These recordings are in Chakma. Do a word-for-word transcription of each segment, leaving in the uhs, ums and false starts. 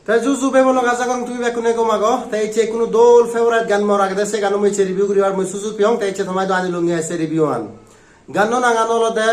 Te juju bebo lok, aja gorong tumi bekkune gom ago. Te ecche ikkunu dol favorite gan mor agede, se gano mui ecche review guribar mui sujug peyong. Te ecche tomaidu anilunge se review an. Ganno nangan olode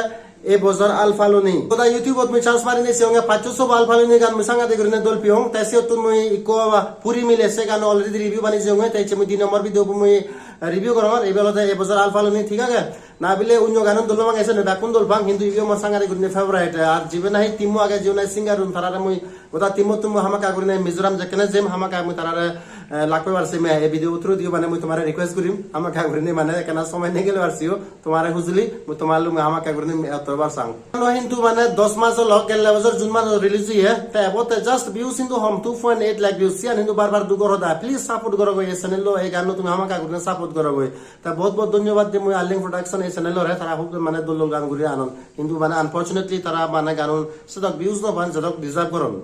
Ei Bojor Al Phaloni. Goda YouTube-ot mui search marinei seyonge pachcho sobo Al Phaloni gan mui sangade gurine dol peyong. Te siyottun mui ikko puri mile se gano already review banei jeyonge. Te ecche mui di nombor video bo mui review gorongor. Ibe olode Ei Bojor Al Phaloni, thik age? Na bile onyo ganun dol no pang, ese ne bekkun dol pang, hintu ibe mor sangade gurine favorite. Ar jibe nahi team-o age, jibe nahi singer-un, tarare mui goda team-ottun mui hamakkai gurine Mizoram jekkene jem, hamakkai mui tarare, eh, lak pebar sem, ei video through diyo mane mui tomare request gurim, hamakkai gurine mane ekkena somoi nigelebar seyo, tomare hujuli, mui tomar lumi hamakkai gurine ettor bar sang. No hintu mane dos mas olo, gelle bojor June mas release oye, te ebo te just views hintu hom, two point eight lakh views, siyan hintu bar bar dugor hoda, please support goro goi ei channel lo, ei ganno tumi hamakkai gurine support goro goi. Ta bahut bahut dhonyobad de mui Arleng Production ei channel ore, tara hub mane dol dol gan guri anon. Hintu mane unfortunately tara mane ganun sedok views no pan, jedok deserve goron.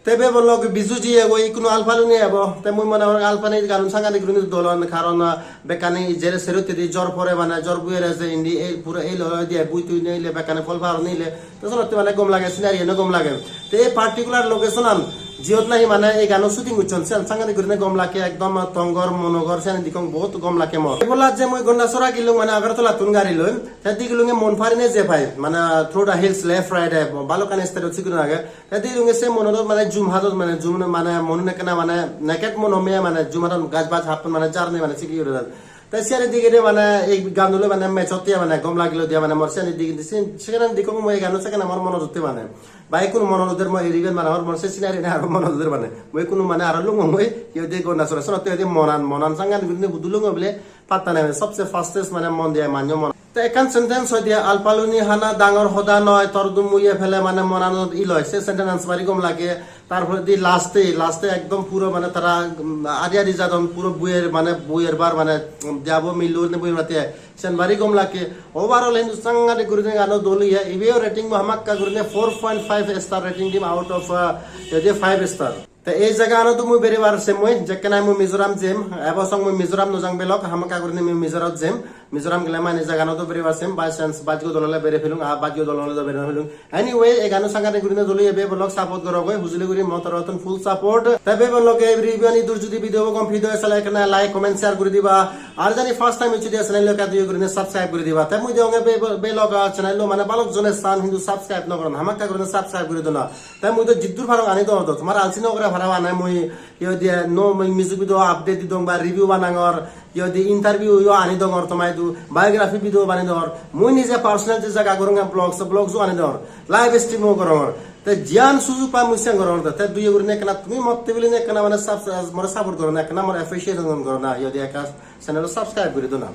Te bebo lok Biju ji ego, ikkunu Al Phaloni ebo. Te mui mone gorong Al Phaloni ganun sanghatik gurinei dol on, karon, ah, bekkani jere serottedi jor pore mane jor buyere je indi ei puro ei loi diye bui tui nei le bekkani phol paro nei le. Te senotte mane gom lage, scenery eno gom lage. Te ei particular location an jiyot nahi mane ei gano shooting gocchon, siyan sanghatik gurinei gom lage, ekdom Tonggor, Monogor, siyan dikkong bahut gom lage mor. Ebola je mui Gondasora gilung mane Agartala tun gari loi, te digilunge Monpari ne je pai, mane through the hills, left, right, eh, balokkani state ot sigun age. Te digilunge se Monodot mane jum hadot mane jum mane Monun ekkena mane naked Mono me mane jum hadot gaj baj happon mane jarni mane sigi ure. Te siyani digide mane ei ganno loi mane match otte mane gom lagilo dia mane mor siyani digide sin sekene dikkong mui ei ganno sekene mor monot utte mane. Ba ikkunu monot uder mor eriben mane mor, mor se scenery ne aro monot uder mane. Mui ikkunu mane aro lungong mui iyot de Gondasora senotte iyot de Monan, Monan sangan gurinei hudu lungo bile patta nei, sobse fastest mane mon diye manjo Monan. Te ekkan sentence hoide, "Al Phaloni hana dangor hoda noi, tor dum muye pele mane monanot iloi." Se sentence bari gom lage. Tar poredi last-e, last-e ekdom puro mane tara, um, ari ari jadon, puro buyer mane, buyer bar mane, um, jabo millo ne buyer mate. Sen bari gom lage. Overall hintu sanghatik gurinei gano dol oye. Ibe rating mo hamakkai gurinei four point five star rating dim out of, uh, ei je five star. Te ei jaga anot mui berebar sem mui, jekkene mui Mizoram jem, ebo song mui Mizoram no jang belok, hamakkai gurinei mui Mizoram jem. Mizoram gele mane jaga anot berebar sem, by chance bajjo dol ole bere pelung, a bajjo dol ole do bere no pelung. Anyway, ei gano sanghatik gurinei dol oye, bebo lok support goro goi, hujuli guri mo torottun full support. Te bebo lok ei review ani dur judi video bo gom pide sale ekkena like, comment, share guri diba. Ar jodi first time eccho de channel lo ekka diyo gurinei subscribe guri diba. Te mui degonge bebo, bebo lok channel lo mane balok jone san hintu subscribe no goron, hamakkai gurinei subscribe guri dona. Te mui do jiddur parong ani dong do, tomar alsi no gore para bana mui, iyot de no mui music video update didong ba review banangor, iyot de interview yo ani dongor tomaidu, biography video bani dongor, mui nije personal je jaga gorong vlogs, vlogs o ani dongor, live stream o gorongor. Te jiyan sujug pai mui siyan gorongor, te duye gurinei ekkena tumi motte bilinei ekkena mane subs-, more support gorona, ekkena more appreciation gorona, iyot de ekka channel subscribe guri dona.